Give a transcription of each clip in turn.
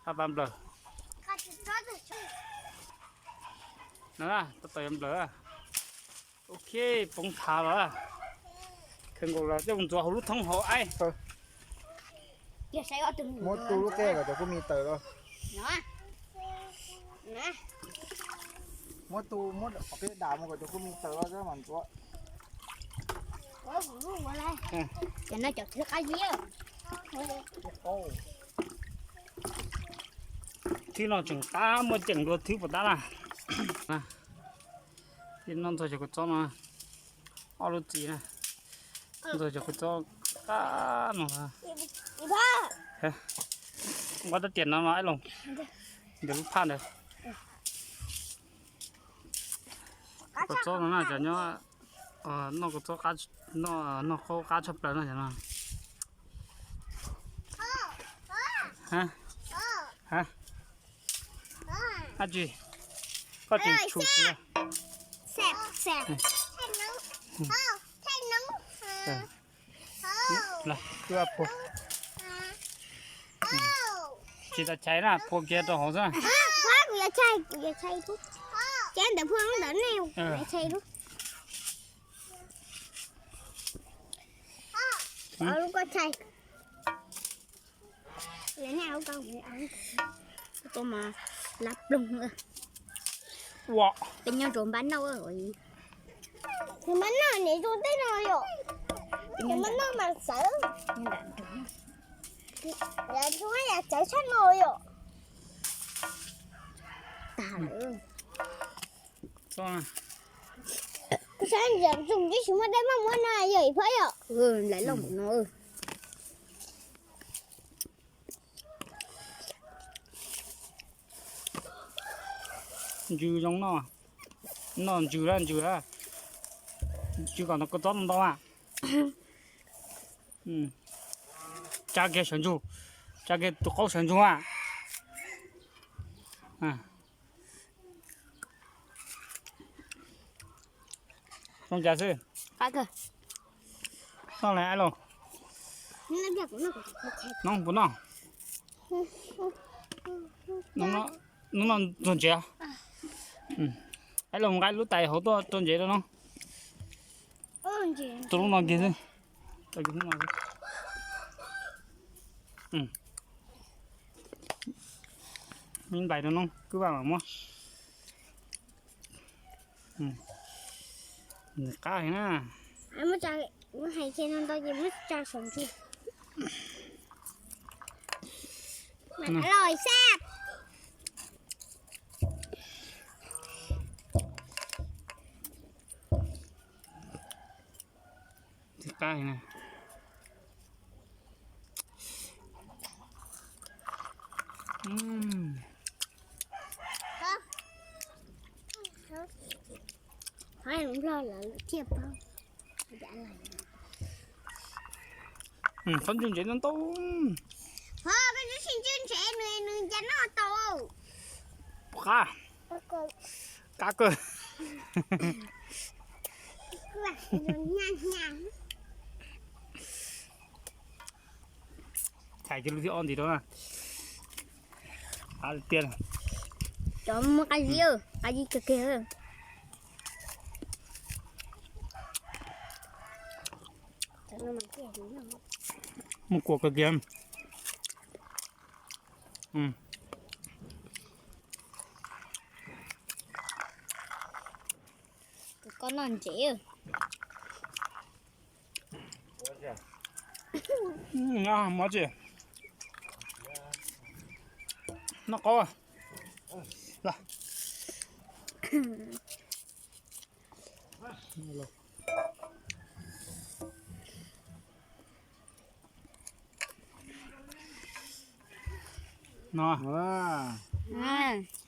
Qab pab nplawm. No, tau tawm nplawm. Ok, poob thav los. Khaws nkaus los coj mus ntxuav hauv lub thoob hauv aib. Muab tu lub qe kom cov kua mis tawm los. Muab tu, muab qhov peb dam mus kom cov kua mis tawm los mam ntxuav. Cov no cov thwb qab zib. Thwb no tseem qab muaj ceem dua thwb puas tab na. Thib no ntxuag cov kua txob no, ob lub txiv na, ntxuag cov kua txob qab no. Nqa tab tiam no no aib los, ntawm lub phaj ntawd. Kua txob no na cov nyob, noj kua txob, noj qaub qab tshaj plaws no cov no. Ab tsi, koj tseem tshum txiv. Tsis tau chais na, phua kiag rau hauv xwb. Ua, peb nyob rau npab noj, npab noj niam zoo tej no yom. Npab noj mas txawv, yam txawv tshaj no yom. Tag lawm. Saib ntsia ntsoog tib si muaj dej maj muab no yog ib phab yom. Lawv loj npaum no. Ntsws zoo noj, noj ntsws lawm, ntsws lawm. Ntsws kom no kua txob ntau ntau a. Tsa kiag sawv ntsug, tsa kiag tus qaub sawv ntsug a. Zoo cas xwb? Noj las los. Noj puas noj? Noj ntxuag ntsev. Aib los nqa lub tais hauv tuaj rau ntsev rau no. Tus lub no kiag xwb. Me ntais rau no kwj vaj mam muab. Nws qab heev na. Muab hais ces no ntau ces muab tsa saum ntsis. Mas loj xab. Nws qab heev na. Qab ntsuj ntsev ntau ntau. Qab, qab kawg. Thaiv kiag lub thib ob ntxiv rau na. Qab tiag. Cov muaj qab zib, qab zib kawg kiag. Muaj kua kawg kiag. Koj noj ntsev. Mov tsi, noj qaub. No,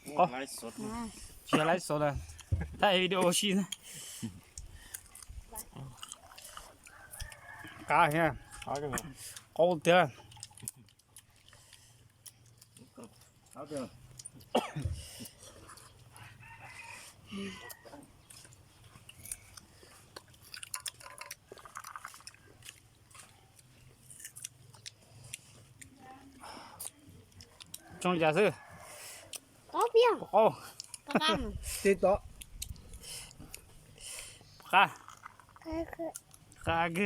tsis yog live show na, thaij video ua si. Qab, qaub tiag. Tsoo cas xwb. Qaub. Tib tod. Qab. Qab kawg.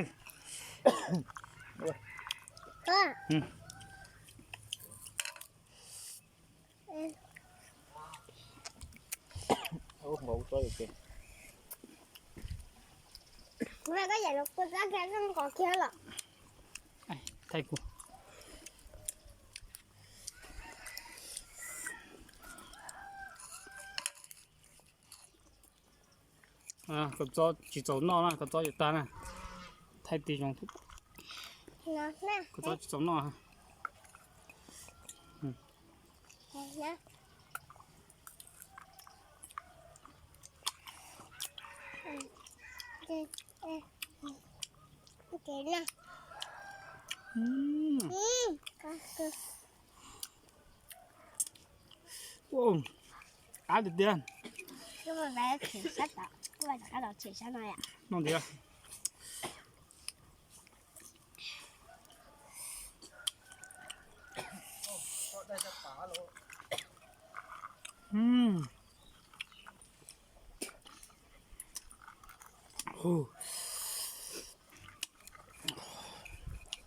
Thaij kuv. Kua txob tsis txaus noj na, kua txob yuav tag na. Thaij tig zoo. Kua txob tsis txaus noj. Qab tiag tiag. Noj ntxiv.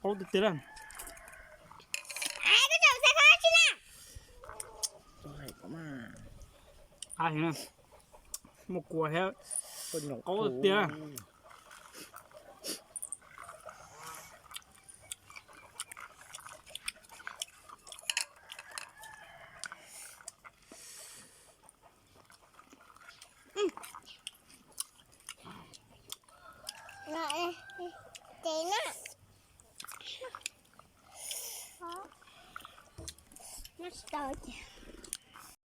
Qaub tiag tiag. Qab heev, muaj kua thiab. Qaub tiag tiag. Noj tsis tau ces